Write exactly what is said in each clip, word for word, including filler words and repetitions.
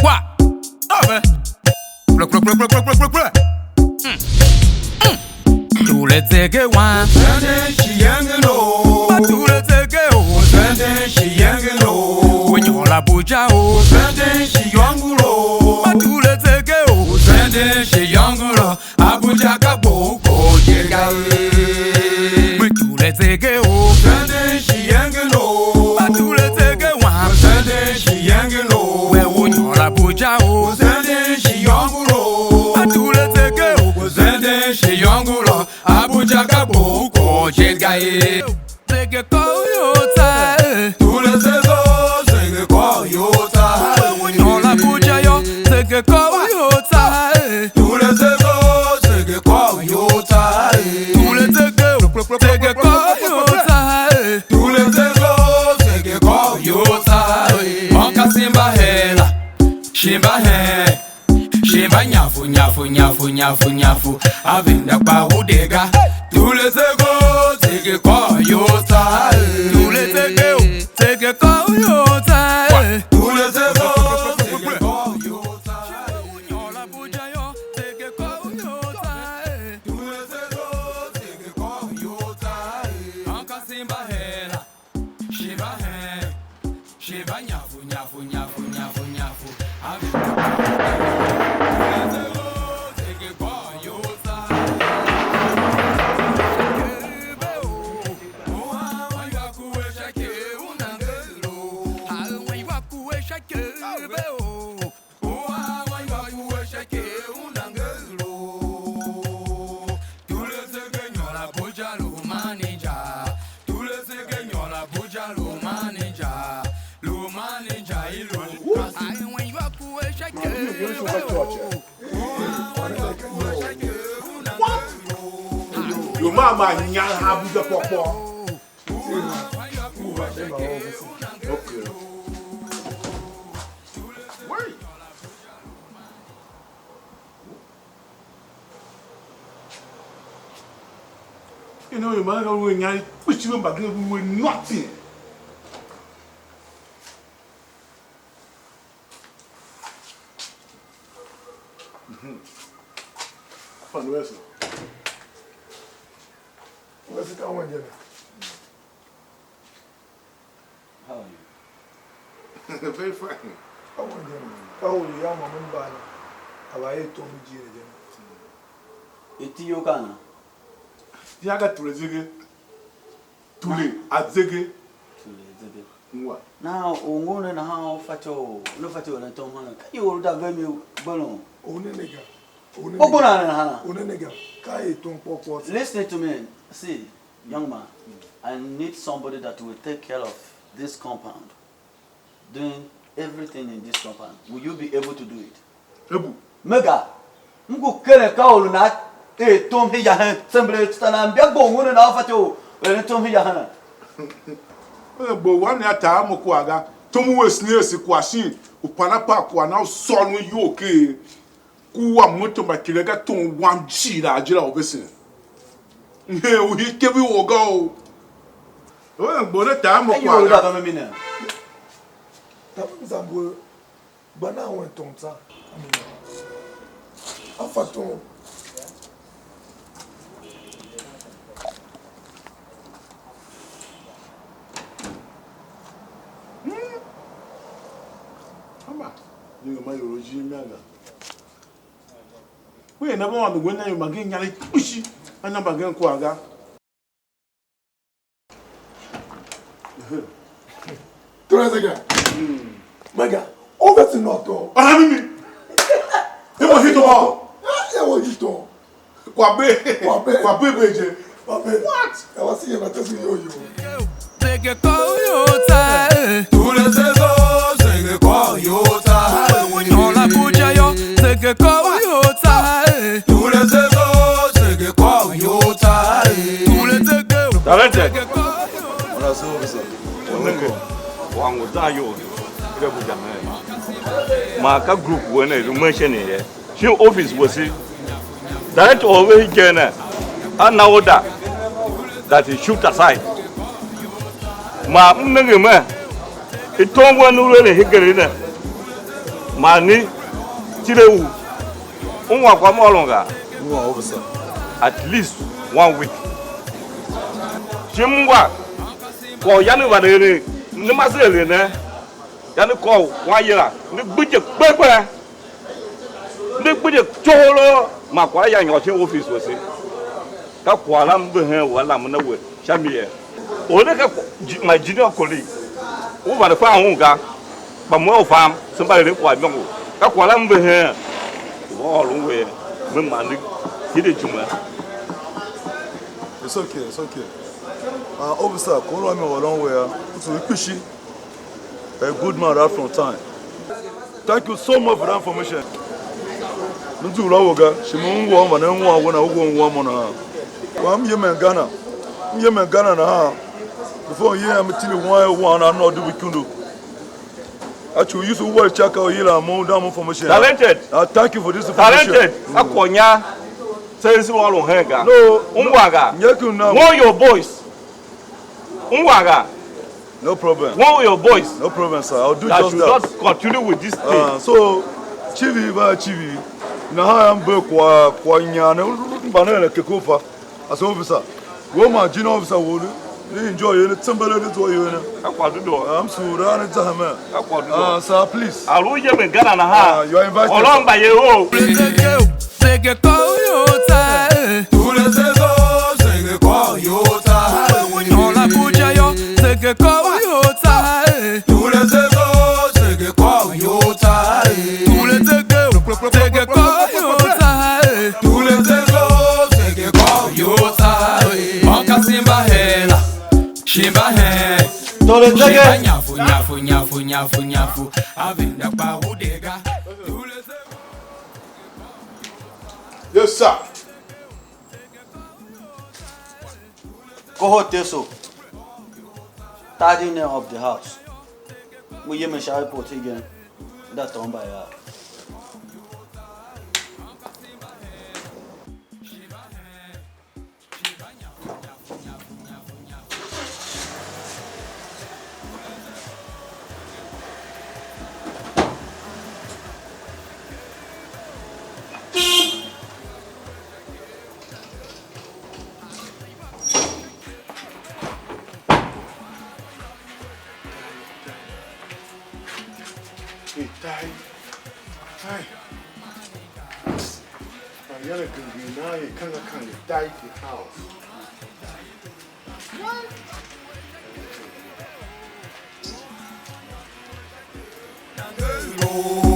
Kwa. Amen. Kple, kple, kple. Mm. Mm. Tule zege wan. Sende shiyenge lo. Tule zege o. Sende shiyenge lo. Wenyola buja o. Sende shiyongu lo. Tule zege o. Sende shiyongu lo. Abuja ka bo u ko je ga e. Tule zege o. Sende shiyenge lo. Tule zege wan. Sende shiyenge lo. We u nyôr Abuja o. Sende shiyongo lo. Tule zege o. Sende shiyongo lo. Abuja ka bo u ko je ga e. Zege ko u yo ta e. Tule zege o, zege ko u yo ta e. We u nyôr Abuja yô, zege ko u yo ta e. Tule zege o, zege ko u yo ta e. Tule zege o, zege ko u yo ta e. Tule zege o, zege ko u yo ta e. Onka simba hela, shimba he, shimba nyafu, nyafu, nyafu, nyafu, nyafu. Avenda kpa u de ga. Tule zege o, zege ko u yo ta e. Tule zege o, zege ko u yo ta e. Tule zege o, zege ko u yo ta e. Nyôr Abuja yô, zege ko u yo ta e. Tule zege o, zege ko u yo ta e. Onka simba hela, shimba he, shimba nyafu, nyafu, nyafu, nyafu, nyafu. Ave. Tule zege o, zege ko u yo ta e. What? Your mama nyang Abuja pokpo. Okay. Wait. You know, your mother will nyang, which you back will nothing. Mhm. Fun, where's it? Where's it? I want you. How are you? Very fine. Ka u nyen, ka u ya mô me mba ne, a va er tom ijir ne je ne. Iti you ka na? Ya ga tule zege. Tule a zege. Tule zege. Ngwa. Now, u ngu ne nahan u fatyô u, ne fatyô u eren tom hana? Ka ior da ve mi gberon. U ne ne ga. U ne ne ga. Gbogbo na ne nahan? U ne ne ga. Ka er tom kpôr kpôr. Listen to me. See, young man, I need somebody that will take care of this compound, doing everything in this compound. Will you be able to do it? Ebu. Mega, m ngu keren ka or u na er tom hia hen sembere tuta nan mbia gbo ngune na u fatyô u eren tom hia hana? Gbo wam ne a taa mo kwagh ga. Tom u esne ese kwagh shin u pana pa kwagh na u sôr un iyol ker. Ku wa moto mba kile ga ton wam jighilaa je la u vesen. Mhen u hii ikev i or ga o. Wewe mgbo ne taa mo kwagh ga. Tabu mzambwe gba nan wen tom tsa. A fa tom. Hmm. Ama, ni ma yoro ji mi aga. Wea na va ôndo wen na ior mbagenev inyaregh kpishi, a na mbagenev kwagh ga. Tore se ga. Mega, o vese nôô tôô. Aha, mimi. E mo hito mo. E mo hito. Kwa be. Kwa be. Kwa be be je. Kwa be. What? E wa si ye na tesu yo yo. Zege ko u yo ta e. Tule zege o, zege ko u yo ta e. Wewe u nyôr Abuja yô, zege ko u yo ta e. Tule zege o, zege ko u yo ta e. Tule zege o. Director. Zege ko u yo ta e. Honourable officer, wangu zan yo. Ile kuja. Ma ka group wene, lu mention ye. Shin office wase, director of vehicle ne, a na order that he shoot aside. Ma m nenge me, i tom wen u eren hingir ne, Man ne tile u ungwa kwagh môm ga? Ungwa u vese. At least one week. Shi m ungwa kwagh u yanegh vande ne, ne ma se eren ne, yanegh kôr u wanyera, ne gbidye kpekpe, ne gbidye tsoholo, man kwagh la ya nyôr shin office wase. Ka kwagh la m ve hen u a lamen a we sha mi ye. Or ne ka ji-, my junior colleague, u vande fan un ga, kpa mo u fam, se mba eren kwagh imôngo. Ka kwagh la m ve hen u va ôron we, me man ne hide ijime. It's okay, it's okay. Uh, officer, call on me along where, so you push it. A good man right from time. Thank you so much for that information. M zungula we ga, shi me ungwa u vande ungwa we na, u ungwa mo nahan. Wa m yemen Ghana. M yemen Ghana nahan. Before m yem, m tindi wan er wan a nôô dubu ikundu. Actually, u use u wer ica ka u yila mo u dam information. Talented. I thank you for this information. Talented. A konya. Se isi wa lo hen ga. No. Ungwa ga. Nyeki u na. Warn your boys. Ungwa ga. No problem. Warn your boys. No problem, sir. I'll do that just should that. Not continue with this thing. Uh, so, Chivi va Chivi. Nahan ya mbe kwa, kwa nyane, mba ne le kekofa. As officer. Wo ma junior officer wo ne. Ne enjoy ye ne, tsembele ne zwa ye ne. Ka kwagh dedoo. I'm sorry, ne zahame. Ka kwagh dedoo. Uh, sir, please. A lu ye me gana nahan. Uh, you are invited. Olomba ye o. Zege kwa uyota, eh. Tule zego, zege kwa uyota, eh. Nyola buja yo, zege kwa uyota, eh. Tule zego, zege kwa uyota, eh. Tule zege, zege kwa uyota, eh. Tule zego, zege kwa uyota, eh. Maka simba hela, shimba he. Tule zege. Shimba nyafu, nyafu, nyafu, nyafu, nyafu. Avenda kwa udega. Tule zego. Yes, sir. Kohol Teso, tidy name of the house. Mu yemen sha airport again. Da tôô mba ya. Hey, tai. Hai. Mayange genge nan ye kanga kanga tai the house.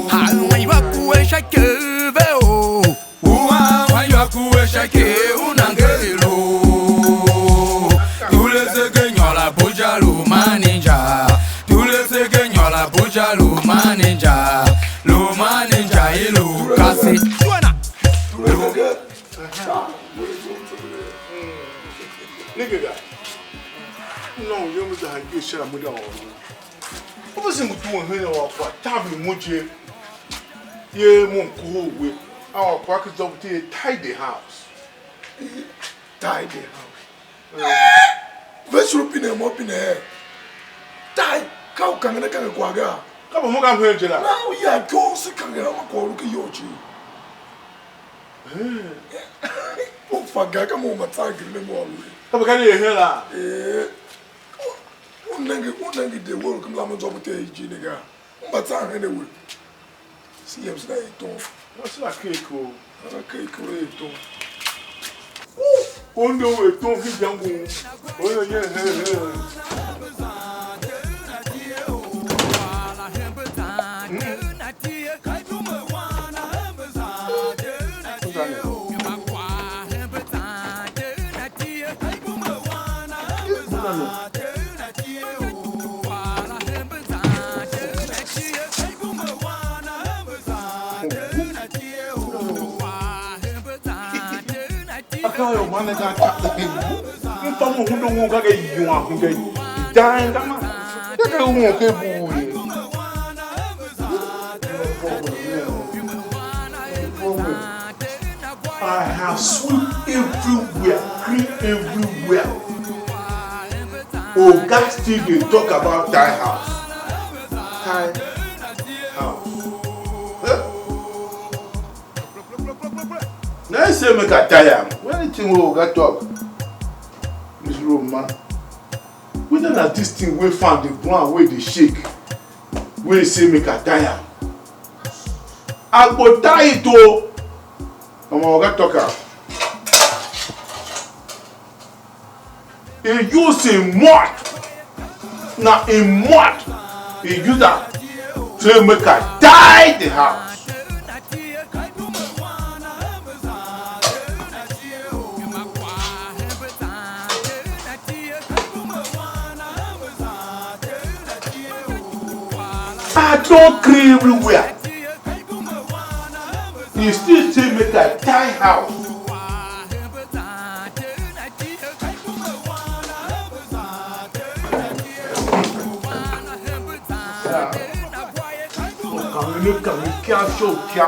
Haluan iwakuwesha keve o. Uwan iwakuwesha ke unangelo. Tulesege nyola buja lu maninja. Tulesege nyola buja lu maninja. Lu maninja ilu kasi. Nigga, no, you must have good shit. I'm with you. U vese ngu duen hen a kwagh taver mo je, ye mo m kohol we, a kwagh ki zô u ti ye tie the house. Tie the house. Ve suru pine mo pine er. Tie, ka u kange ne kange kwagh ga? Ka mo mo ka hen je la. Na u ya kyou se kange a ma kwagh u lu ki iyol cii. U fa ga ka mo u ma tsan giri ne mo a lu ye. Ka be ka ne ye hen la. Eh. U nenge, u nenge de we u ken lam zwa bu te ijir ne ga. U mba tsan hen a we. Si yem sina i tom. Wa sina ke ko. Ana ke ko e tom. U ndo we tom hi jangu. O yo ye he he. Aka yo mane ka ta. Mfa mo hundo wo ka ke yuan hunde. Dang ama. Ke ke wo ke bu ye. I have sweep everywhere, clean everywhere. Oga still dey talk about tie house. Tie house. Then he say make I tie am. When anything wey oga talk, Miss Roma, whether na this thing wey fan dey ground wey dey shake, wey he say make I tie am, I go tie it o. Omo, oga talk am. He use him mouth. Na him mouth he use am say make I tie the house. I don clean everywhere. He still say make I tie house. Kamini kamini kia show kia.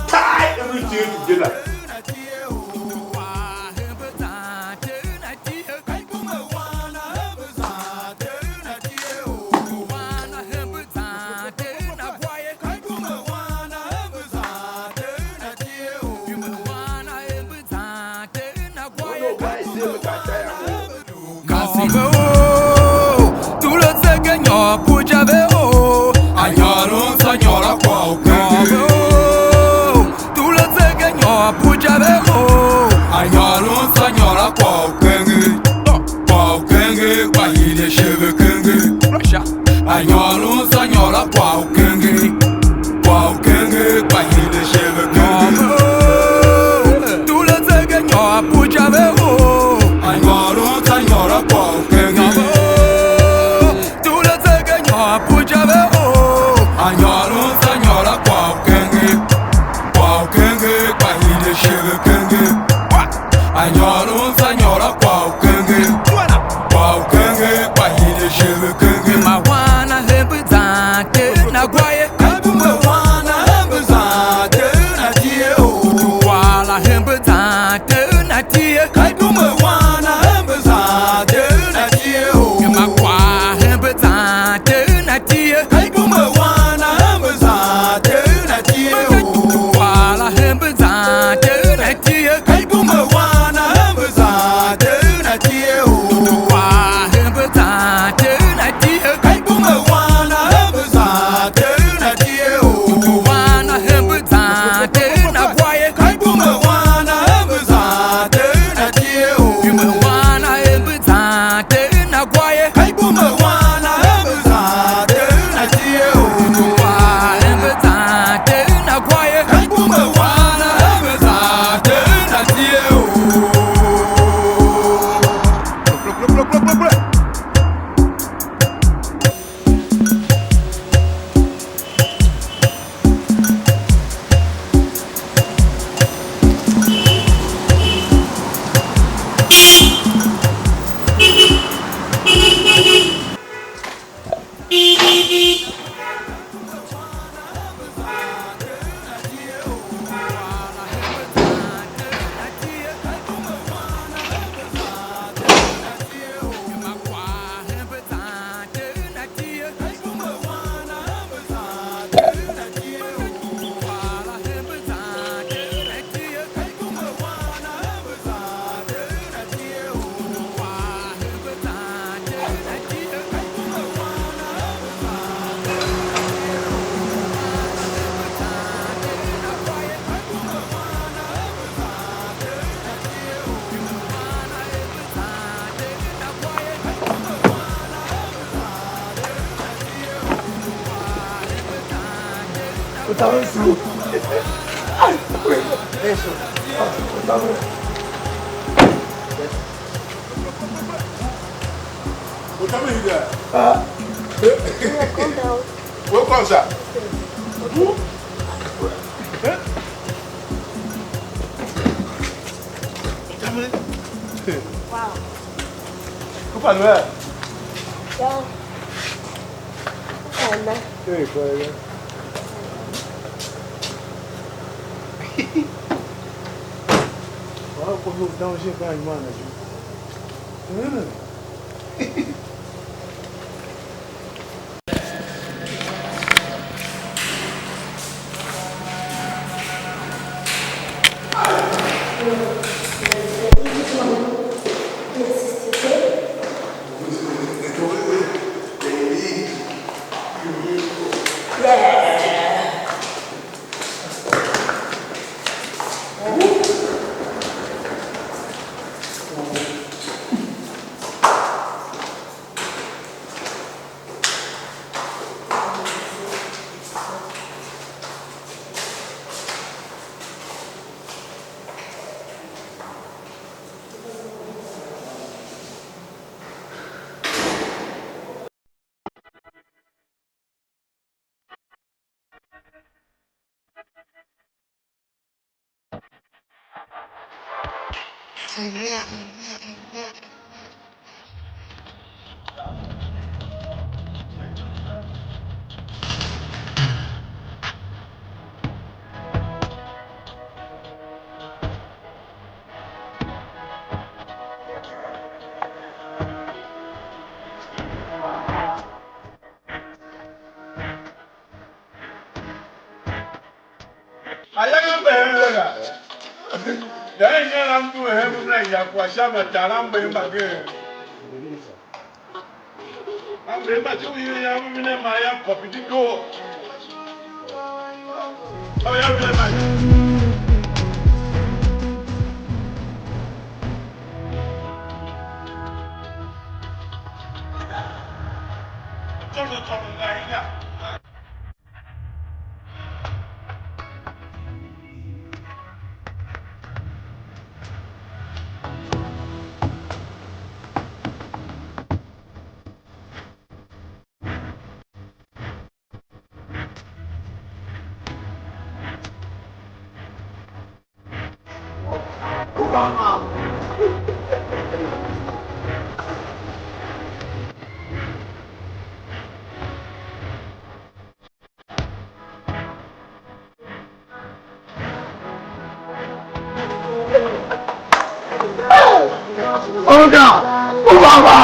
Tie everything together. Kasi ve o, tu le zege nyôr puja ve o, a nyôr un sa nyôr a kwagh u kenge. Tu le zege nyôr puja ve o, a nyôr un sa nyôr a kwagh u kenge. Kwagh u kenge, kpa hide sheve kenge. A nyôr un sa nyôr a kwagh u kenge. Kwagh u kenge, kpa hide sheve kenge. Tule zege nyôr puja ve o. A nyôr un sa nyôr a kwagh u kenge. Tule zege nyôr puja ve o. A nyôr un sa nyôr a kwagh u kenge. Kwagh u kenge, kpa hide sheve kenge. A nyôr un sa nyôr a kwagh u kenge. Kwagh u kenge, kpa hide sheve kenge. Ma wan a hembe zan te na gwa ye. Ka i bumbe wan a hembe zan te na tie o. Kwagh la hembe zan te na tie. Ka i bumbe wan a hembe zan te na tie o. Ma kwagh hembe zan te na tie. Ka i bumbe wan a hembe zan te na tie o. Kwagh la hembe zan te na tie. Ka i bumbe wan a hembe zan te na tie o. Kwagh hembe zan te na tie. Ka i bumbe wan a hembe zan te na tie o. Wan a hembe zan te na gwa ye. Ka i bumbe wan a hembe zan te na tie o. Wan a hembe zan te na gwa ye. Ka i bumbe wan a hembe zan te na tie o. Wan a hembe zan te na gwa ye. Ka i bumbe wan a hembe zan te na tie o. Welcome, sir. Alô? Ya. Ana. Ei, colega. Olha como dá um jeito na irmã, né, Ju? Hum. Ayange mba eren ve ga. Yange i nyen a m due hen, m na ya kwagh sha mbataranmber mbagenev. Mbagenev mba di u yen yam, m ne ma ya kôpi di doo. Ayange mba eren ve ga. Olga! Ubaba!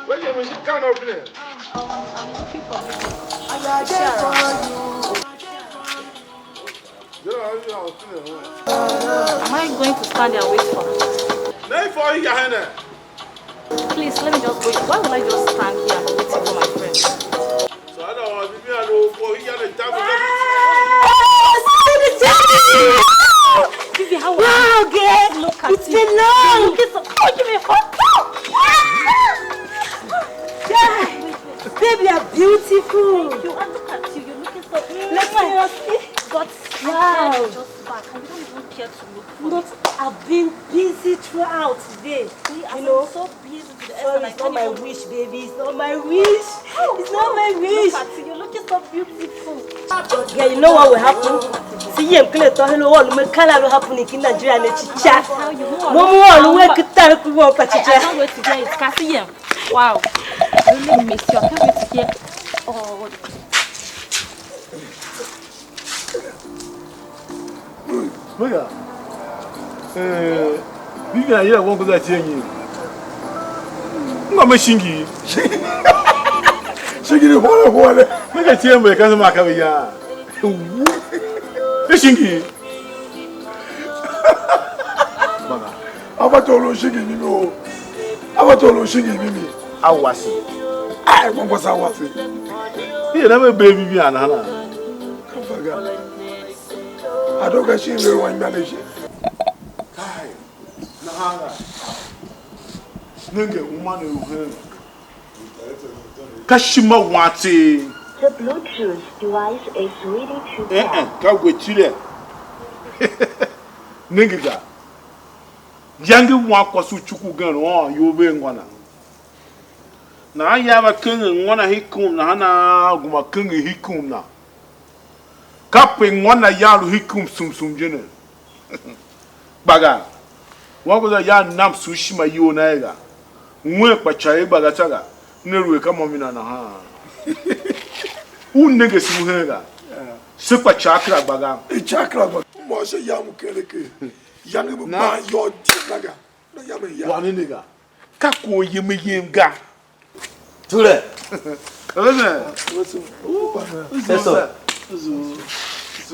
Where you was kind of there? I'm, I'm, I'm looking for you. Am I going to stand there and wait for her? Nay, for you, Hannah. Please, let me just go. Why will I just stand here and be waiting for my friend? So I don't want to be alone for here. The time. Vivian, how are you? Wow, girl. Look at you. It's been long. Look at you. Oh, give me a hug. Baby, you're beautiful. You are, look at you. You're looking so. Let me see. But wow. I just back, and you don't even care to look for me. But I've been busy throughout today. See, you know, so busy today. Sorry, it's not my wish, baby. It's not my wish. It's not my wish. Look at you. You're looking so beautiful. Girl, you know what will happen? See, you can't tell you what will happen in Nigeria. Mo mo all we kitar ku wo pa chicha. I can't wait to get it. Kasi yem. Wow. I really miss you. I can't wait to get. Look at. Eh, Vivian yila wongo za tie nyi? Ngwa me shingi. Shingi ni hore hore. Me ka tie mbe ka se ma ka be ya. E shingi. Baba. Aba tolo shingi mimi o. Aba tolo shingi mimi. Awasi. Ai, mo ngosa awasi. Ye na me baby bi ana na. Kafaga. Adoka shingi wa nyale shi. Kai. Nahan ga. Nenge uma ne u hen. Ka shima wante. The Bluetooth device is ready to pair. Eh, eh, ka we chile. Nenge ga. Yangi wan kwase u cuku gen, ôôn iyol ve ngô na. Nahan ya va kenger ngô na hikum, nahan a guma kenger hikum na. Kape ngô na yan lu hikum sum sum je ne. Kpa ga, wan ko za yan nam sum ishima iyol na ye ga. Wen kpa ca ye gba ga tsô ga. Ne lu er ka mo mi na nahan. U nenge sum hen ga. Se kpa ca kera gba ga. Ica kera gba. Mo se yam u kere ke. Yange bu ban yô di na ga. Na yam ya. Wa ne ne ga. Ka ko yem yem ga. Ture. Amen. Eso.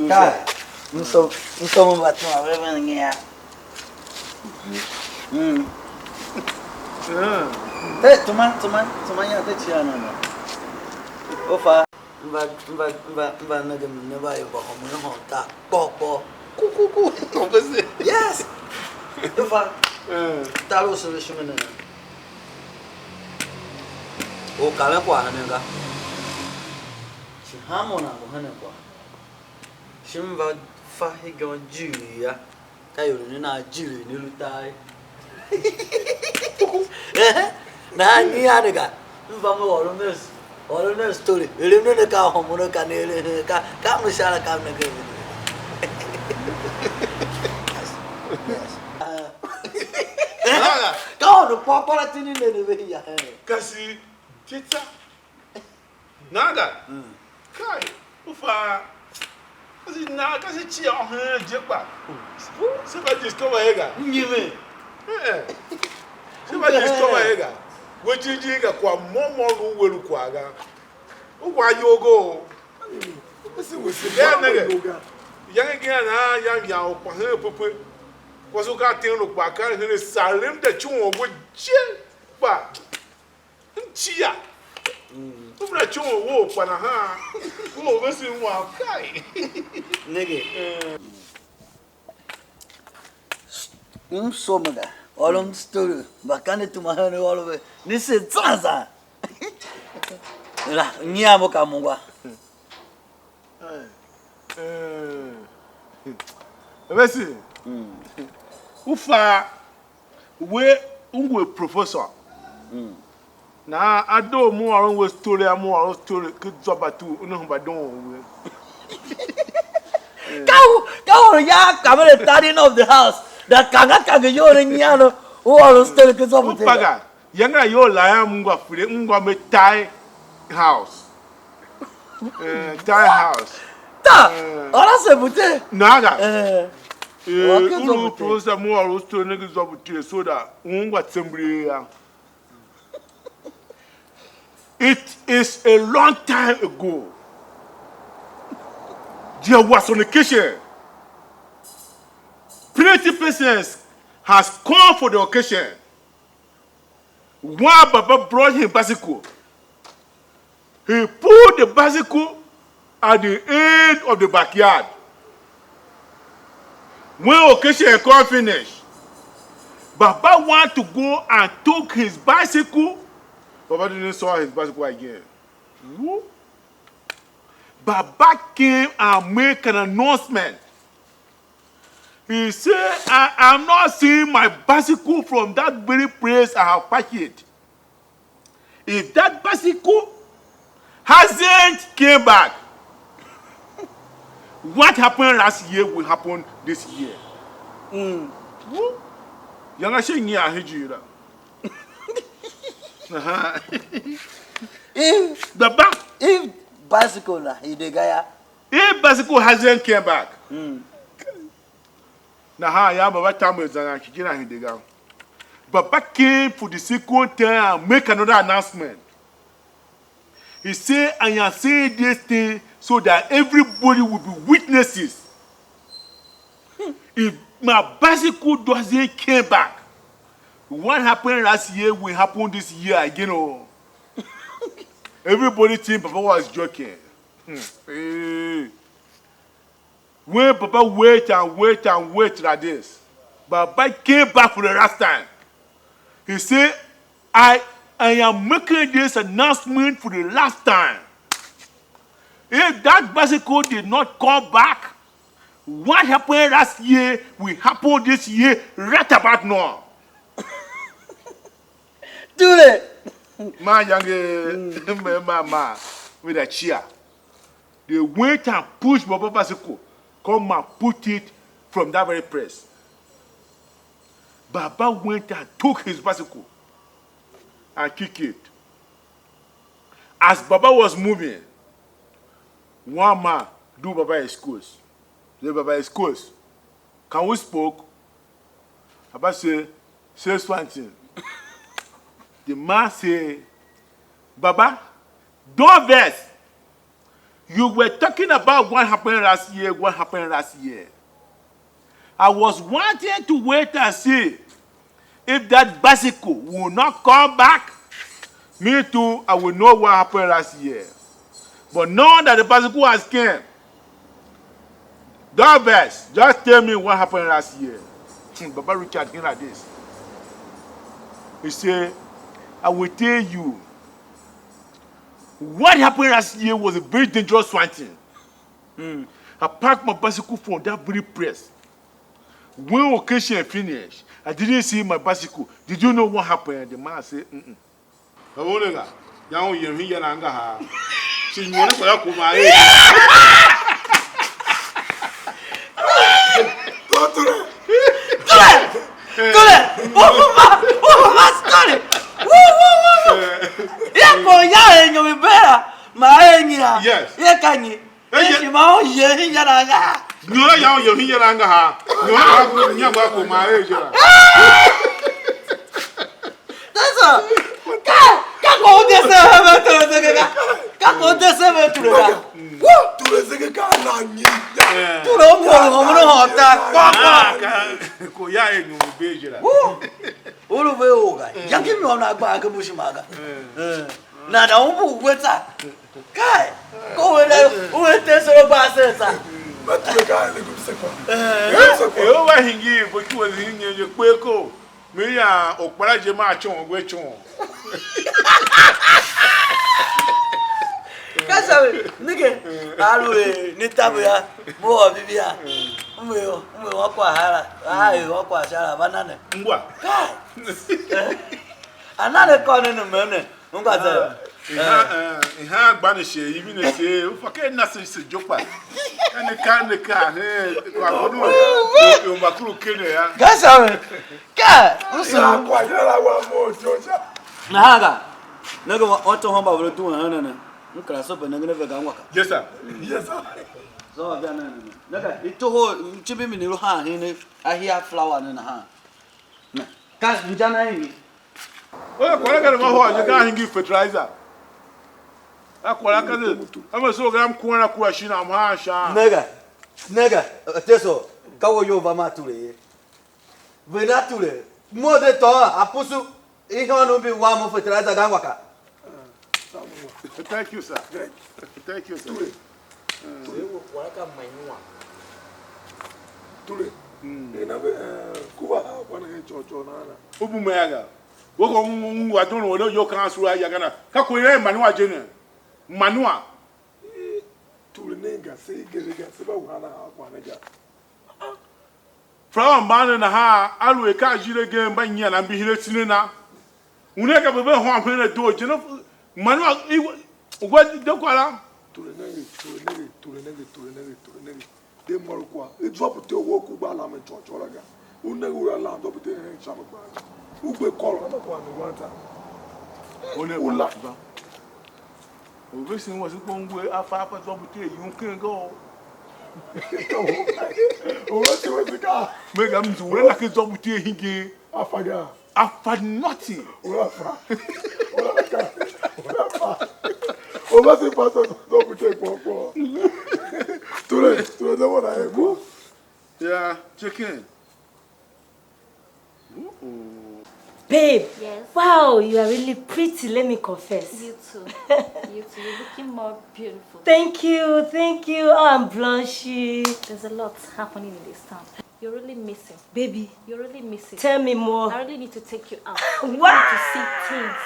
Kai. Mso, mso mbatuma wewe ngia. Mm. Te tuma, tuma, tuma ya te chia na na. Ofa. Mba, mba, mba, mba nenge mne mba yomba homo ne hon ta kpor kpor. Ku, ku, ku. Yes. Ifa. Eh. Tar u sule shime ne. O karen kwagh henen ga. Shi hanmô nan ngu henen kwagh. Shi m va fa hegen jii ya. Ka ior ne nan jii ne lu tar ye. Ehe. Nahan nyi a ne ga? M va me ôron ne, ôron ne story. Erem ne ne ka hômon ka ne eren ka, ka m sha la ka m ne ge. Yes. Ka ôron kpôr kpôr a tindi ne ne ve ya. Kasi tita. Naga. Mm. Kai, u fa. Kasi na, kasi chia o hen je kpa. Se va discover ye ga. Nyime. Eh. Se va discover ye ga. We jinjin ga kwa mo mo lu we lu kwa ga. U kwa yogo. Kasi we se ya ne ga. Yange gina na ya ya o kwa hen pepe. Kwa so ka ten lo kwa ka hen salem da chun o we je kpa. Chia. Mm. U bra chon u wou kpa nahan. U u vese u wam kai. Nenge. Eh. M so me ga. Ôron story. Mba ka ne tuma hen ôron ve. Ni se zan zan. La, nyian mo ka mungwa. Eh. Eh. Vese. Mm. U fa. We, u ngu a professor. Mm. Nahan a doo mo ôron we story, a mo ôron story, ki zwa batu, u ne hemba doon we. Ka u, ka u ya kamere tidying of the house. Da kanga kanga iyol ne nyian u ôron story ki zwa batu. U paga, yanga yo la ya m ngwa fire, m ngwa me tie house. Eh, tie house. Ta, eh, ora se bute. Naga. Eh. Eh, ulu professor mo ôron story ne ki zwa bute so da u ngwa tsembri ya. It is a long time ago. There was an occasion. Plenty persons has come for the occasion. One baba brought him bicycle. He put the bicycle at the end of the backyard. When occasion come finish, Baba want to go and took his bicycle. Baba didn't saw his bicycle again. Woo! Baba came and make an announcement. He said, "I am not seeing my bicycle from that very place I have parked it. If that bicycle hasn't came back, what happened last year will happen this year." Mm. Woo! Yanga she nyi a hiji la. Aha. If, the back, if bicycle la, he de ga ya. If bicycle hasn't came back. Mm. Nahan ya baba tambe zanga kijina hide ga. Baba came for the second time and make another announcement. He said, "I am saying this thing so that everybody will be witnesses. If my bicycle doesn't came back, what happened last year will happen this year again." Oh, everybody think Papa was joking. Hmm. Hey. When Papa wait and wait and wait like this, Baba came back for the last time. He said, "I, I am making this announcement for the last time. If that bicycle did not come back, what happened last year will happen this year right about now." Tule. Ma yange, ma, ma, with a chair. They went and pushed Baba bicycle, come and put it from that very place. Baba went and took his bicycle and kick it. As Baba was moving, one man do Baba excuse. Say, "Baba, excuse. Can we spoke?" Baba say, "Say something." The man say, "Baba, don't vex. You were talking about what happened last year, what happened last year. I was wanting to wait and see if that bicycle will not come back. Me too, I will know what happened last year. But now that the bicycle has came, don't vex, just tell me what happened last year." Hmm, Baba Richard hear like this. He say, "I will tell you. What happened last year was a very dangerous one thing. Mm. I parked my bicycle from that very place. When occasion finished, I didn't see my bicycle. Did you know what happened?" The man said, "Mm-mm." Ka u ne ga, ya u yem hingya na angahar. Shi nyôr ne kpa ya kuma a er. Tule! Tule! Ufuma! Ufuma story! Woo, woo, woo, woo! Ya ko ya e nyomi bera, ma e nyi a? Yes. Ye ka nyi? Eh, ye- Ye shi ma o ye hingya na angahar. Nyôr ya u yem hingya na angahar. Nyôr ya u nya gba kuma a er je la. That's all. Ka, ka ko u de se ve tule zege ga. Ka ko u de se ve tule ga. Tule zege ka na nyi ya. Eh. Tule u mo ho mo ho ta. Kwa kwa. Ah, ka, ko ya e nyu be je la. Woo. U lu ve u ga. Yangi mi ona gba ke bushima ga. Eh. Na na u bu we tsa. Kai. Ko we le u te so gba se tsa. Ba tule ka le ku se kwa. Eh. Se kwa. E u va hingi bo chu we hingi je kpe ko. Mi ya okpara je ma chon gwe chon. Ka sa ve, nige, a lu e, ni tabu ya, mo wa bibi ya. Mwe yo, mwe wa kwa hala, a e wa kwa shala, ba nane. Ngwa. Kai. Eh? A nane ko ne ne me ne, ngwa ze. Ah, ihan, ihan gba ne she, ibi ne she, u fa ke na se se jokpa. Ka ne ka ne ka, he, kwa bono, yo makuru kene ya. Ka sa ve. Ka, u su. Ya kwa ya la wa mo jo ja. Nahan ga, nenge wa, wa tsohon mbaveren duen hen ne ne. M kera so pe nengen a ve ga ngwa ka. Yes, sir. Yes, sir. So wa bia ne ne ne. Nega, i toho, mcimbi mi ne lu han hen ne, a hia flower ne nahan. Ne. Ka nja na imi. Oya, kwagh la ka ne ma hôô je, ka a hingir fertilizer. A kwagh la ka ne, a me soo ga m kuan a kua shin a m haan sha. Nega, nega, teso, ka wo yô va ma tule ye. Ve na tule, mo de tôô a pusu, i hôôn u mbi wa mo fertilizer ga ngwa ka. Thank you, sir. Thank you, sir. Tule. Tule. Tule. Wa ka manywa. Tule. Mm. Ina ve, eh, kuva ha kwa na hen cho cho na na. U bu me aga. Wo ko un wa don wo yo kan sura ya gana. Ka ko ire manywa je ne. Manywa. Eh, tule ne ga se gele ga se ba wa na ha kwa na ga. Flower mban ne nahan, aluer ka ajir agen mba nyian a mbihir a tsinen a. Una ka bebe hom hen a doo je ne, man wa, i, wa, de kwagh la. Tule nenge, tule nenge, tule nenge, tule nenge, tule nenge. De mor kwagh. I zwa pute wo ku gba la me chor chor la ga. U nenge u la lam zwa pute hen sha me kpaa. U gbe kôr a me kwagh ne wan ta. One u la. U vesen wase kpa ngue a fa a fa zwa bute yum ken ga o. U vesen wase ka. Me ga mzu we na ke zwa bute hingen. A fa ga. Afa nothing. Ura fa. Ura ka. Ura fa. Over the pastor, don't be take for for. Today, today, what I have. Yeah, chicken. Babe, yes. Wow, you are really pretty, let me confess. You too. You too. You're looking more beautiful. Thank you, thank you. Oh, I'm blushing. There's a lot happening in this town. You're really missing. Baby, you're really missing. Tell me more. I really need to take you out. Wow. You need to see things.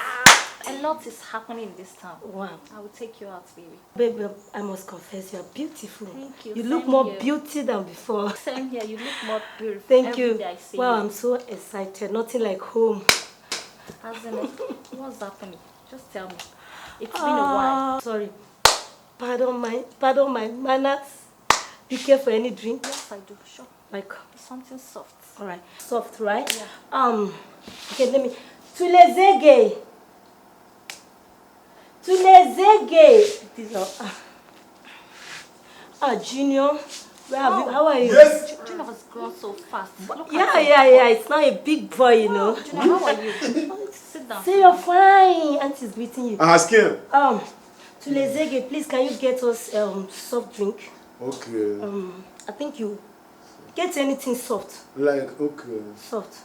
A lot is happening in this town. Wow. I will take you out, baby. Baby, I must confess, you are beautiful. Thank you. You look more beauty than before. Same here. You look more beautiful. Thank you. Every day I see you. Wow, I'm so excited. Nothing like home. As in, what's happening? Just tell me. It's been a while. Ah, sorry. Pardon my, pardon my manners. You care for any drink? Yes, I do. Sure. Like something soft. All right. Soft, right? Yeah. Um, okay, let me. Tulezege. Tulezege. This is not. Ah, ah, Junior. Where have you? How are you? Yes. Junior has grown so fast. Look at him. Yeah, yeah, yeah. It's not a big boy, you know. Junior, how are you? Sit down. Say you're fine. Auntie's greeting you. Ask him. Um, Tulezege, please, can you get us um soft drink? Okay. Um, I think you get anything soft. Like, okay. Soft.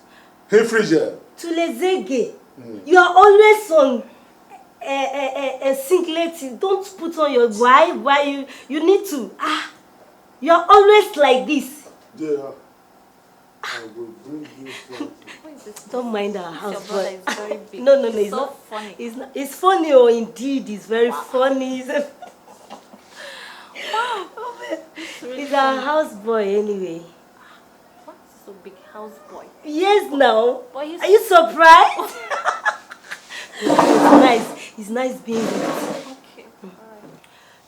Hey, Frisia. Tulezege, mm, you are always on a, a, a, a singlet. Don't put on your, why, why you, you need to, ah, you are always like this. Yeah. I will bring you something. Who is this? Don't mind our house boy. Your brother is very big. No, no, no, it's not funny. It's not, it's funny, oh, indeed, it's very funny. Wow. He's our house boy anyway. What is so big, house boy? Yes, now. Are you surprised? It's nice. It's nice being with you. Okay. All right.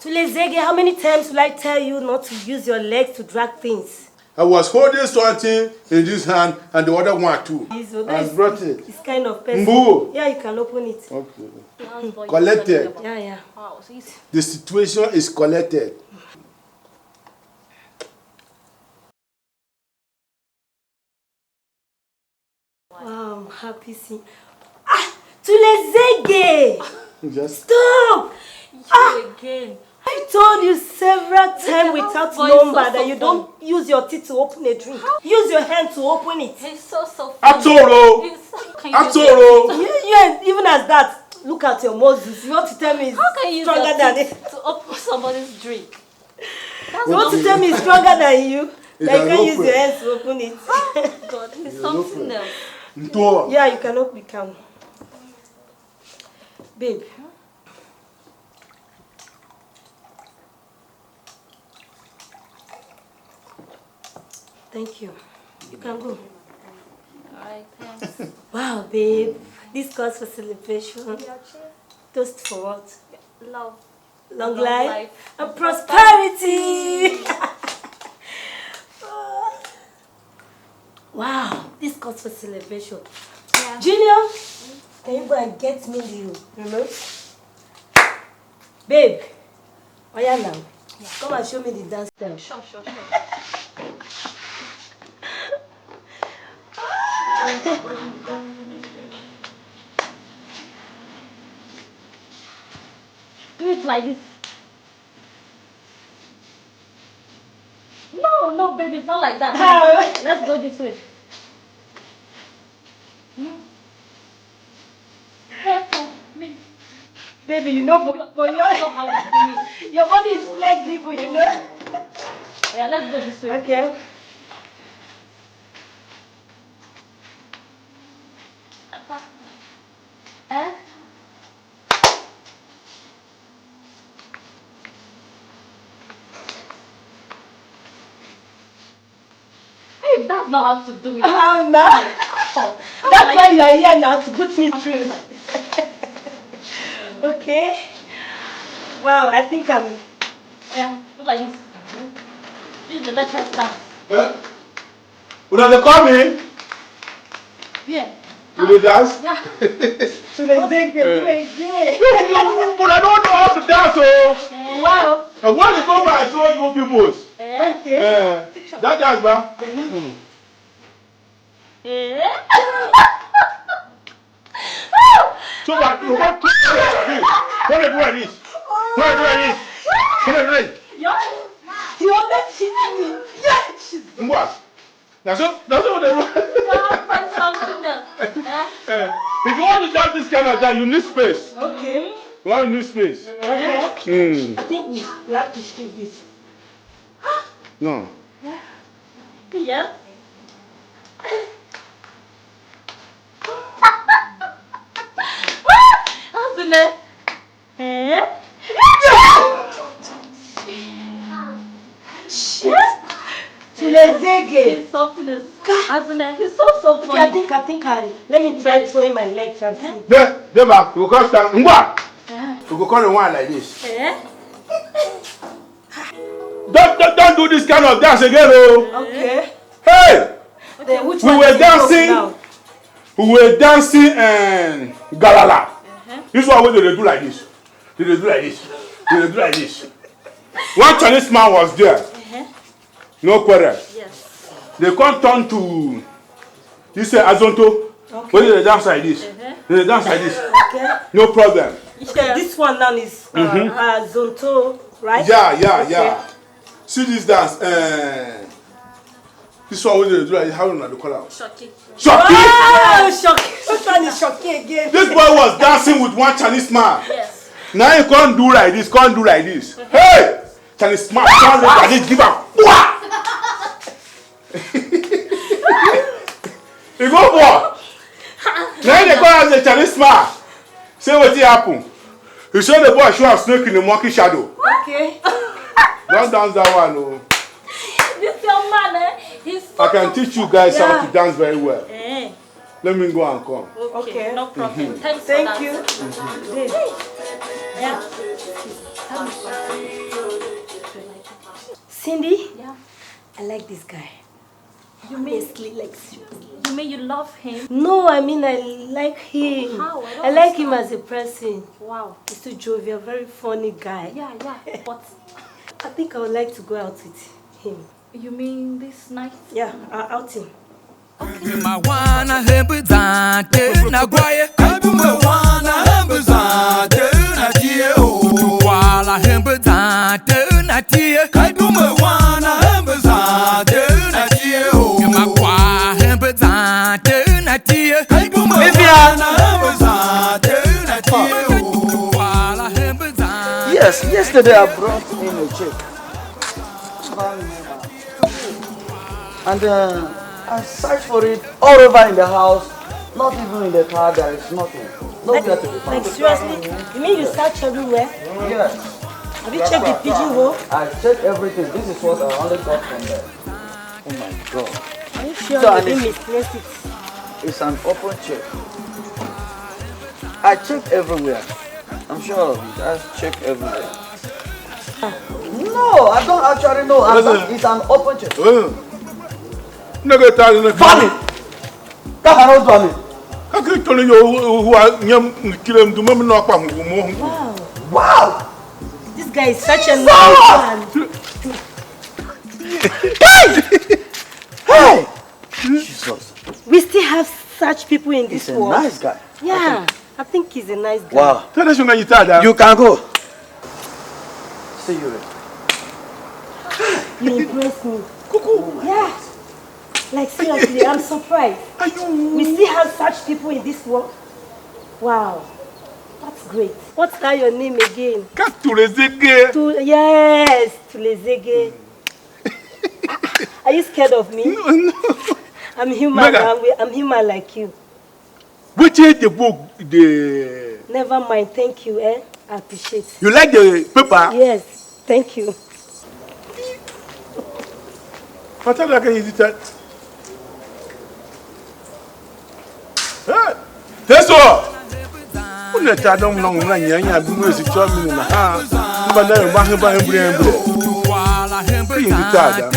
Tulezege, how many times will I tell you not to use your legs to drag things? I was holding something in this hand and the other one too. I brought it. It's kind of person. Mbu. Yeah, you can open it. Okay. Collected. Yeah, yeah. Wow, so you see. The situation is collected. Wow, I'm happy seeing. Ah, Tulezege! Just stop! You again. I told you several times without number that you don't use your teeth to open a drink. Use your hand to open it. He's so, so funny. Atoro! Atoro! You, you, even as that, look at your muscles. You want to tell me it's stronger than it? To open somebody's drink. You want to tell me it's stronger than you? That you can use your hands to open it. God, it's something else. Yeah, you cannot become. Babe. Thank you. You can go. All right, thanks. Wow, babe. This calls for celebration. Toast for what? Love. Long life and prosperity. Wow, this calls for celebration. Yeah. Junior, can you go and get me the remote? Babe, oh yeah now. Yeah. Come and show me the dance style. Sure, sure, sure. Do it like this. No, no, baby, it's not like that. Let's go this way. Hmm? Careful, me. Baby, you know, for, for your, your body is flexible, you know. Yeah, let's go this way. Okay. Eh? Hey, that's not how to do it. Oh, no. That's why you are here now, to put me through. Okay. Wow, I think I'm. Yeah, look like this. This is the best time. Huh? Una dey call me? Yeah. You dey dance? Yeah. So they say, "Hey, hey." But I don't know how to dance, oh. Wow. And when you go by, I show you people. Okay. Eh, that dance, ba? Eh? So what? What? What do I do like this? What do I do like this? What do I do like this? You almost hit me. Yes. What? That's all. That's all they do. Now find something else. Eh? Eh, if you want to jump this kind of time, you need space. Okay. You want, you need space. Uh-huh. Mm. I think we, we have to skip this. No. Yeah. Azine. Eh? Tulezege. He's so funny. Azine, he's so, so funny. Okay, I think, I think I, let me try throwing my legs and see. Then, then, ma, you go stand. Ngwa! Eh? You go call the one like this. Eh? Don't, don't, don't do this kind of dance again, oh. Okay. Hey! Then which We one were is it dancing. Now? We were dancing and galala. Uh-huh. This is what they do like this. They do like this. They do like this. One Chinese man was there. Uh-huh. No quarrel. Yes. They come turn to, he said, Azonto. Okay. When they dance like this, uh-huh, they dance like this. Okay. No problem. Okay, this one now is uh, mm-hmm, uh, Zonto, right? Yeah, yeah, okay, yeah. See this dance. Uh, this one, what they do like, how do you call it? Shoki. Shoki! Oh, Shoki. Which one is Shoki again? This boy was dancing with one Chinese man. Yes. Now he can't do like this, can't do like this. Mm-hmm. Hey! Chinese man, can't do like this, give up. He go, boy. Now they call am the Chinese man. Say what happen. He said the boy show am snake in the monkey shadow. Okay. Don't dance that one, no. This young man, eh? He's so I can teach you guys how to dance very well. Eh. Let me go and come. Okay, no problem. Mm-hmm. Thanks for that. Thank you. Yeah. Cindy, yeah, I like this guy. You mean, honestly, like, seriously. You mean you love him? No, I mean, I like him. How? I don't understand. I like him as a person. Wow. He's so jovial, very funny guy. Yeah, yeah. But I think I would like to go out with him. You mean this night? Yeah, our outing. Okay. Ma wana hembe zante na gwaye. Kai bume wana hembe zante na tie o. Wala hembe zante na tie. Kai bume wana hembe zante na tie o. Ma kwa hembe zante na tie. Kai bume wana hembe zante na tie o. Wala hembe zante. Yes, yesterday I brought in a chick. And uh, I searched for it all over in the house. Not even in the car, there is nothing. Nowhere to be found. Like, seriously? You mean you search everywhere? Yes. Have you checked the pigeon hole? I checked everything. This is what I only got from there. Oh my God. Are you sure you didn't misplace it? It's an open check. I checked everywhere. I'm sure of it. I checked everywhere. No, I don't actually know. It's an open check. Nigga, tell you. Funny. Ka hana u zwa mi. Ka ki tole yo hua nyam kile mdu me no kpa hungu mo hungu. Wow. This guy is such a nice man. Hey! Hey! Jesus. We still have such people in this world. He's a nice guy. Yeah, I think he's a nice guy. Wow. Tell us you can go. See you later. You impress me. Cuckoo. Yeah. Like, seriously, I'm surprised. We still have such people in this world. Wow. That's great. What's that your name again? Katulezege. Tu- yes, Tulezege. Are you scared of me? No, no. I'm human. Mega. I'm, I'm human like you. Which is the book? The Never mind. Thank you, eh? I appreciate. You like the paper? Yes. Thank you. Father, I can use that. Hey, that's all. Una ta dom nong una nya nya bi mo si cho mi na ha. Mba da ba hin ba hin bre bre. Ki yin ta da.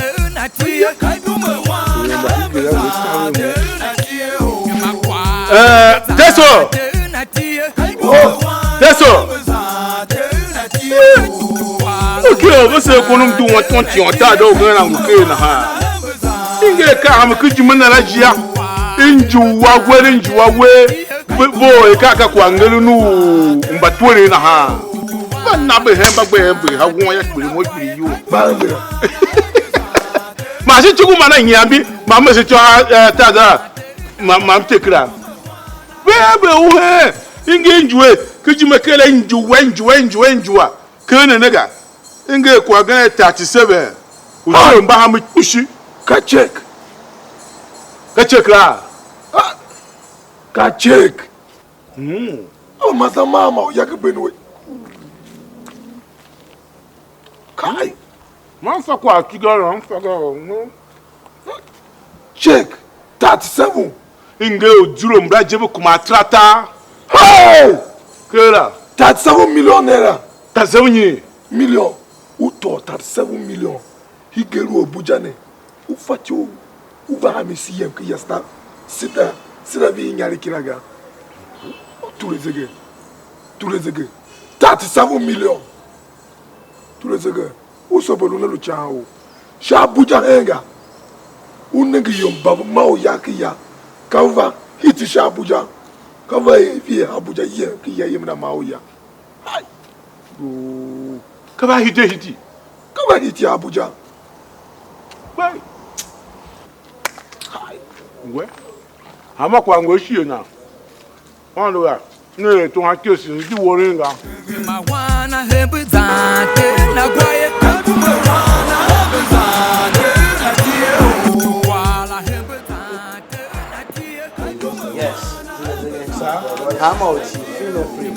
Eh, that's all. That's all. Okay, você quando tu want want you ta do gana ngukena ha. Inge ka am ki jimana la jia. Injuwa gwere injuwa we. Ve, ve, ka, ka kwagh ngeren u mbatweren nahan. Mba na ve hen mba gbe hen ve ha won ya kpiligh mo kpiligh iyol. Ba hen ve. Ma shi chuku ma na nyiambi, ma me se cho a, eh, ta da, ma, ma m te kera. Ve ve u hen, i ngi njue, ki jime kele njue, njue, njue, njue. Ken ne ne ga, i ngi kwagh gen thirty seven. U tile mba ha mi kpishi. Ka check. Ka check la. Ah, ka check. Mm. Oh, masa mama, u ya ke ben we. Kai. Man fa kwagh tiga la, m fa ga, no. Check thirty-seven. I nge u zero mbra je ve kuma atarata. Hey! Kera. Thirty-seven million naira. Thirty-seven nyi? Million. U tôô thirty-seven million. Hige lu Abuja ne. U fatyô u, u va ha mi C M ki ya sta. Sida, sida vi inyar kira ga. Tule zege. Tule zege. Thirty-seven million. Tule zege. U sobo lu ne lu can u. Sha Abuja hen ga. U nenge ior mba ve ma u ya ki ya. Ka u va hiti sha Abuja. Ka va vie Abuja ye ki ya yem na ma u ya. Hai. Ooh. Ka va hiti hiti. Ka va hiti Abuja. Bai. Hai. We. Hama kwa ngo shie na. Aôndo yô, ne er tugh a Kristu, ne di woren ga. Yes. Sir? Come out, feel no free.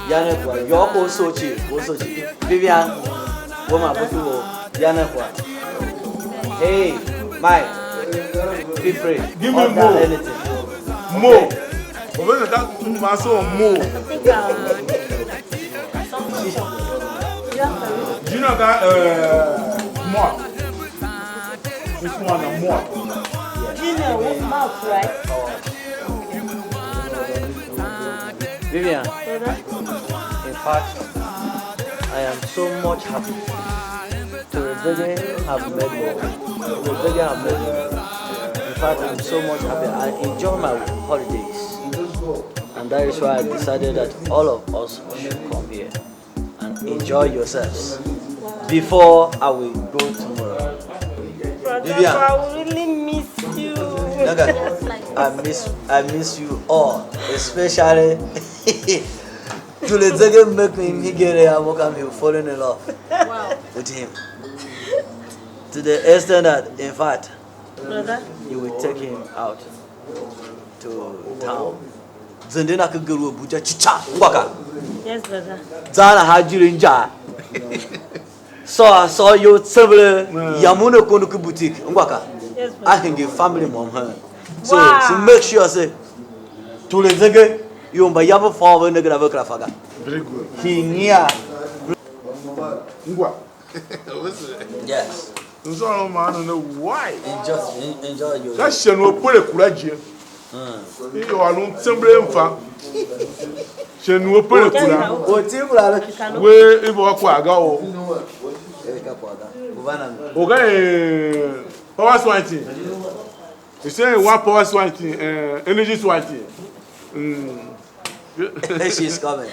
Yana kwa, yoko sochi, wo sochi. Vivian, wo ma butu wo. Yana kwa. Hey, Mike, be free. Give me more. Anything. More. Over the that my son more. Do you know that uh, more? This one and more. Gina, with mouth, right? Vivian, in fact, I am so much happy. To Rebecca have met me. Rebecca have met me. In fact, I'm so much happy. I enjoy my holidays. And that is why I decided that all of us should come here and enjoy yourselves before I will go tomorrow. Brother, Vivian. I will really miss you. Naga, I miss, I miss you all, especially Tule Zege make me immediately I woke up, he falling in love with him. To the extent that, in fact, you will take him out to town. Zende na ke geru Abuja chicha ngwaka. Yes, brother. Zana ha jire nja. So so yo tsevele yamu ne kondo ki boutique ngwaka. Yes, brother. I can give family mom her. So, so make sure say Tule Zege yo mba yabu fa ve ne gra ve kra faga. Very good. He nia. Ngwa. Yes. Nzôron ma a ne wai. Enjoy, en- enjoy your. Ka shen u pere kura je. Mm. I yo a lun tsemble mfa. Shen u pere kura. O ti kura le. We i bo kwa ga o. Ele ka kwa ga. Kuvana. O ga eh, power swine thing. You say one power swine thing, uh, energy swine thing. Mm. She's coming.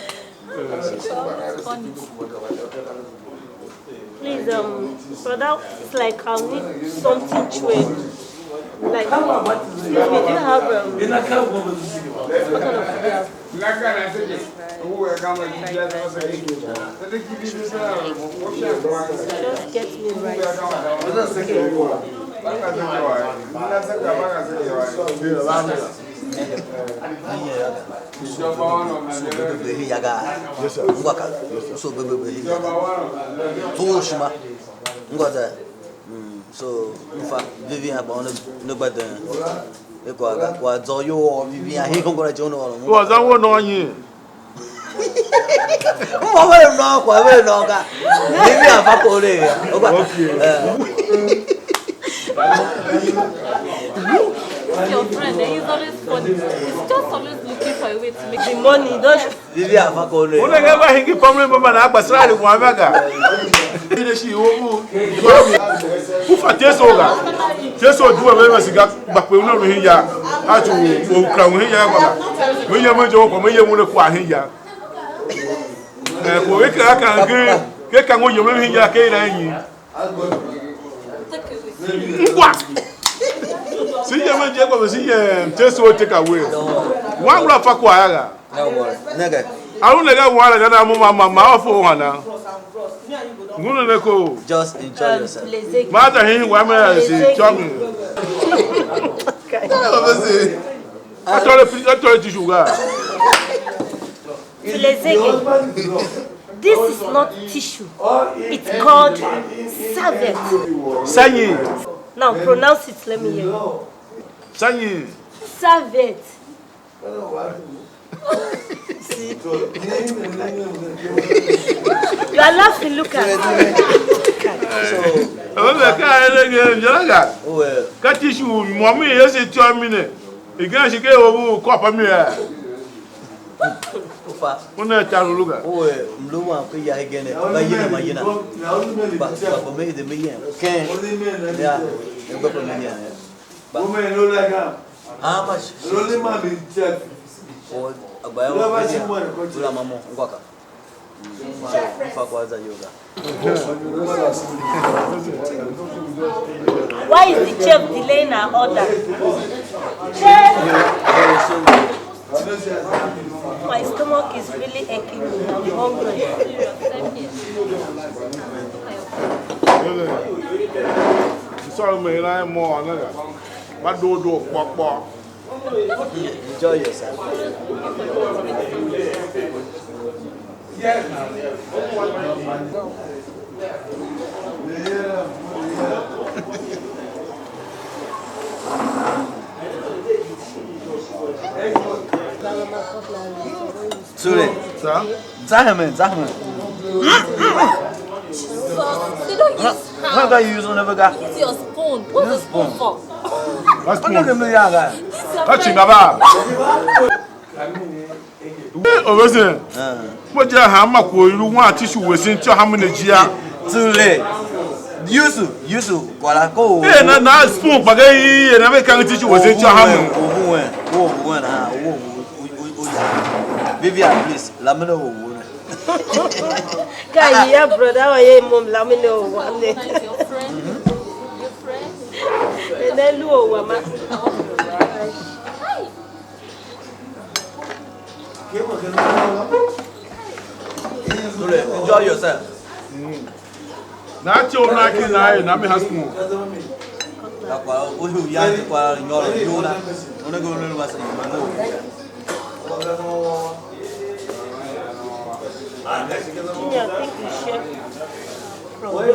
Please, um, brother, it's like I'll need something to it. Like, excuse me, do you have um, what kind of food you have? Just get me rice. Ngwa ka so bebe he yaga. Too shima. Ngwa za. Mm, so, in fact, Vivian ba ne ne gba den. E kwa ga kwa zo yo Vivian he ko ngora je ono ono. Kwa za wo no nyi? Mo vere no kwa vere no ka. Vivian fa ko le ya. O kwa. Okay. Eh. Your friend, eh, he's always funny. He's just always looking for a way to make the money. Don't Vivian fa ko le. Una ga ba hingi family member na gba sira le mwa ga. Ile shi wo mu. Ku fa te so ga. Yesu a due ve vese ga, gba pe una lu hen ya. A tsu u, u kera u hen ya gba ga. Me yem je u kwagh, me yem una kwagh hen ya. Eh, ko ve kera kan ke, ke kan u yem hen ya ke ira nyi? Ngwa. Si yem je gba ve si yem, Yesu a take away. Wan ngula fa kwagh ya ga. No worry. Nigga. A lu ne ga wan ga na mo ma ma ma ofu hana. Ngunu ne ko. Just enjoy yourself. Ma ta hin wa me si chomi. Atole pi atole ti sugar. Tulezege. This is not tissue. It's called serviette. Sanyi. Now pronounce it. Let me hear. Sanyi. Serviette. See? You are laughing. Look at. Awe ka ere ge njala ga. Ka tissue mo mi yesi tyo mi ne. Igan shi ke wo bu kopa mi ya. Ufa. Una ta lu ga. Uwe mlu wan ku ya hegene. Ba yina ma yina. Ba ba me de me yen. Ken. Ya. Ba me yen. Woman, you know like that. How much? Only man in church. O agba ya. Love us more. Bula mamo ngwaka. Fa kwa za yoga. Why is the chef delaying our order? Chef! My stomach is really aching me. I'm hungry. Sorry, man, I am more another. My door door, pop, pop. Enjoy yourself. Sule. Sir? Zahemen, zahemen. Jesus, they don't use hand. How about you use another guy? Use your spoon. What's a spoon for? What's spoon? Another guy. Touching about. Obese. Mo je ha ma ko iru wan tissue we sin cho ha mo ne jia. Tule. Yusu, yusu, kwala ko. Eh, na na spoon pa ga i na be kan tissue we sin cho ha mo. Obu wen, obu wen, ha, obu, obu, obu, obu, ya. Vivian, please, let me know obu wen. Guy, yeah, brother, oh, yeah, mom, let me know obu wen. Your friend, your friend. And then do obu wen. Enjoy yourself. Na cho na ki na e na mi ha spoon. Na kwa o hu ya ni kwa nyoro yuna. Una go lu ma sa ni ma no. Junior, I think you share from me.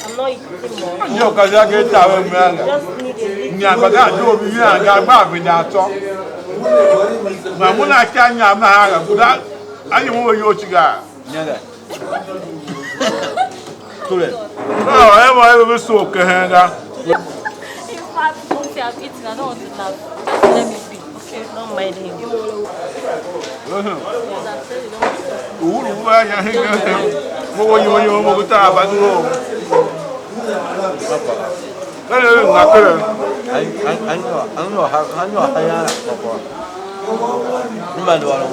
I'm not eating more. Ndio kazi yake itawe mranga. Just need a little. Nyamba ga do bi yanga gba bi da to. Ma muna kya nyama ha ga guda. Ayi mo yo chiga. Nyanga. Tule. Ah, e mo e bi so ke henga. In fact, don't say I've eaten. I don't want to laugh. Just let me be. Okay, don't mind him. Uhuru uva ya hinga. Mo wo yo yo mo kuta ba duro. Kale na kale. Ai ai ai no, ai no ha, ai no ha ya ko ko. Ni ma do alo.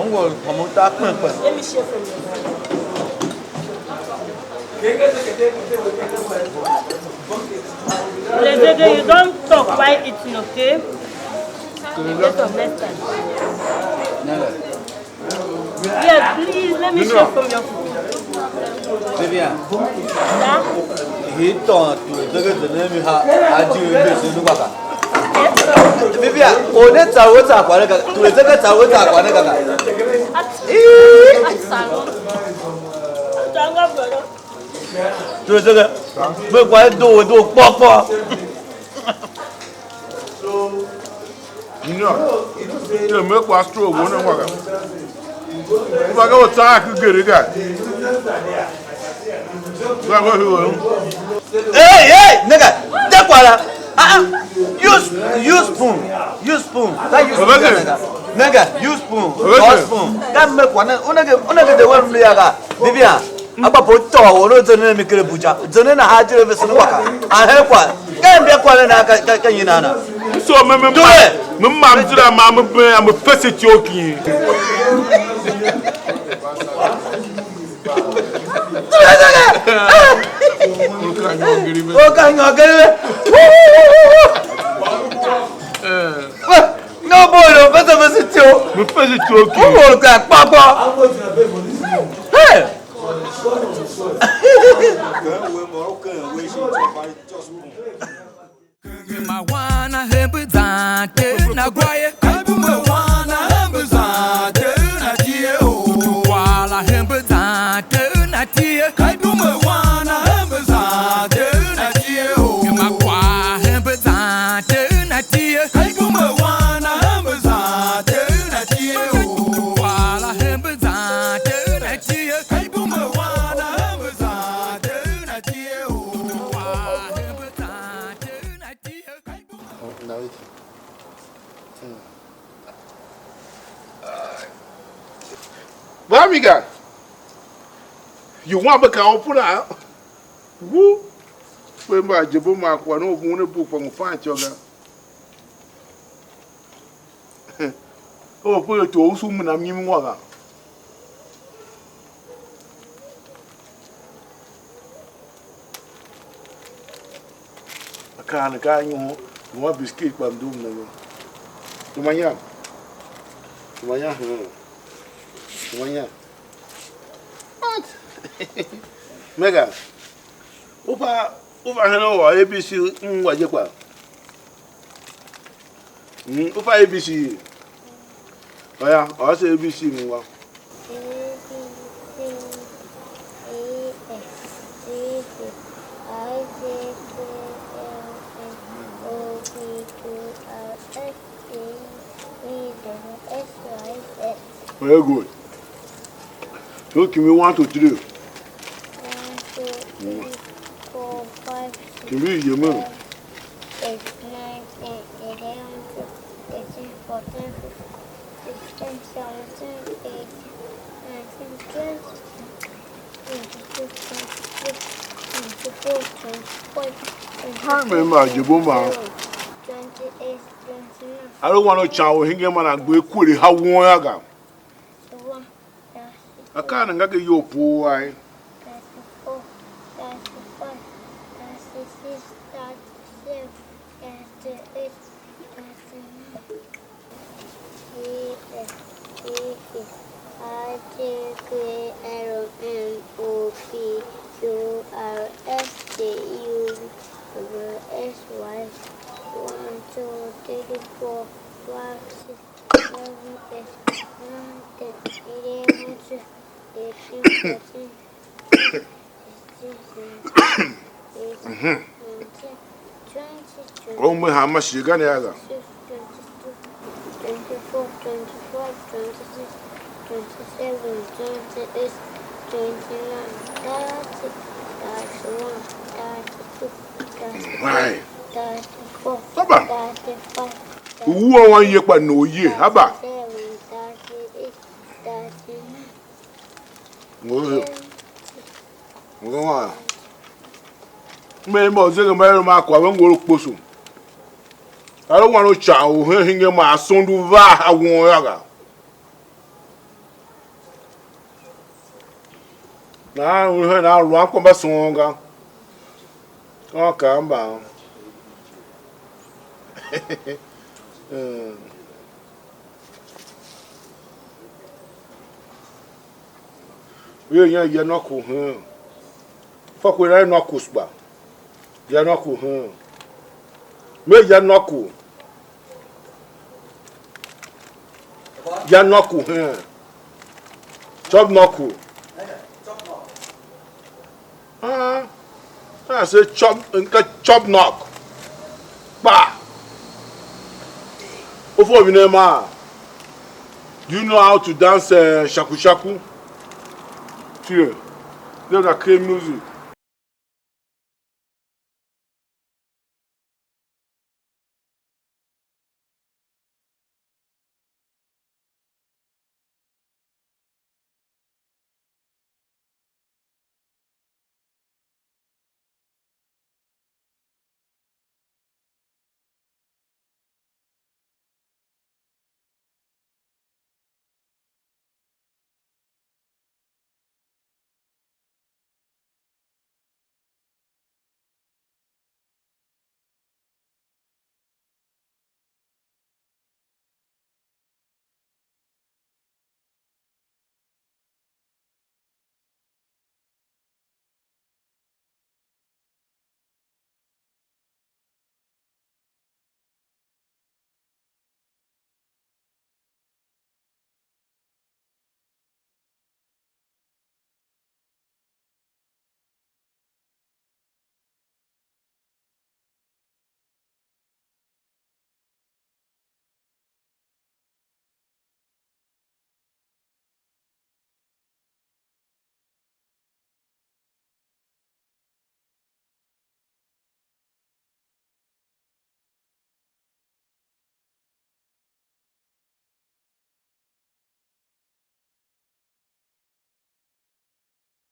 Ongo ko mo ta kwen kwen. Let me share from you. Lezege, you don't talk while eating, okay? In case of next time. Yeah, please, let me share from your food. Vivian. Sir? He turned to the second to name ha. I do this in the waka. Vivian, oh, that's a what's up, to the second, what's up, At, at salon. Tanga, brother. Tule tege. Me kwa do do kpo kpo. Nyô. Tule me kwa stroke wo ne wa ga. Wa ga wo ta ku gere ga. Wa ga wo. Hey, hey, nigga. Te kwa la. Ah, ah. Use, use spoon. Use spoon. Ka use spoon, nigga. Nigga, use spoon. Use spoon. Ka me kwa ne. Unege, unege de wa mli ya ga. Vivian. A gba po tôô or u zenden a mi ker a Abuja. Zenden a haa je vesen kwagh ka. A hen kwagh. Ka mbia kwagh ne na ka, ka, ka nyi nana? So me, me, Due! Me mam zira ma me been, I'm a fese choking. O ka nyôr gere ve. No boy, no fese fese tio. Me fese choking. O ka kpakpa. Hey! Mawana hembe zan te na gwaye. Hembe wana hembe zan te na tie o. Kwala hembe zan te na tie. Hembe wana hembe zan te na tie o. Makwa hembe zan te na tie. Hembe wana hembe zan te na tie o. Kwala hembe zan te na tie. Ba mi ga, you want me ka open up? Woo! We mba je bo ma kwa no bu ne bu kwa mu fan cho ga. O kwe tor usu muna mnyim wa ga. Akaa ne ka nyoho, nua biscuit kpa mdum na yo. Tuma nya. Tuma nya, hmm. Tuma nya. What? Mega. Upa, upa hena wa A B C ngwa je kpa. Mm, u fa A B C? Oya, ôô se A B C ngwa. A, B, C, D, F, G, H, I, J, K, L, M, N, O, P, Q, R, S, T, U, V, W, X, Y, Z. Very good. So, give me one to three. One, two, three, four, five, six, Kimbi yemen. Seven, eight, nine, ten, eleven, twelve, thirteen, fourteen, fifteen, sixteen, seventeen, eighteen, nineteen, twenty, twenty-two, twenty-three, twenty-four, twenty-five, Hai, me ma je bo ma. Twenty-six, twenty-seven, twenty-nine. A lu wan u can u hingen man a gbe kure ha won yô ga. Thirty-one, thirty-two, Akaa ne nga ke iyol poo ai. Thirty-four, thirty-five, thirty-six, thirty-seven, thirty-eight, thirty-nine. A, F, G, H, I, J, K, L, M, O, P, Q, R, S, T, U, V, W, X, Y, Z. One, two, three, four, five, six, seven, eight, nine, ten, eleven, twelve, thirteen, fourteen, fifteen, sixteen, seventeen, eighteen, nineteen, twenty, Ou me hanma shighe ga ne a ga. Twenty-two, twenty-four, twenty-five, twenty-six, twenty-seven, twenty-eight, twenty-nine, thirty, thirty-one, thirty-two, thirty-three, Right. thirty-four, Baba. thirty-five, Uwa wan ye kpa no ye, haba. Thirty-seven, thirty-eight, thirty-nine. Ngozo. Ngozo wa. Me mba u zege mba ero ma kwa ve ngoro kposo. A lu wan u ca u hen hingen ma a sondo va a won yô ga. Nahan u hen a lu an kwa mba suon ga. Ka u kaa mban. Mm. Ve nyan ya nôkous heen. Fa ku na nôkous kpa. Ya nôkous heen. Me ya nôkous. Ya nôkous heen. Chop nôkous. Ah, I say chop, nka chop knock. Kpa. U fo vine ma. Do you know how to dance uh, shaku shaku? Tie. Those are K music.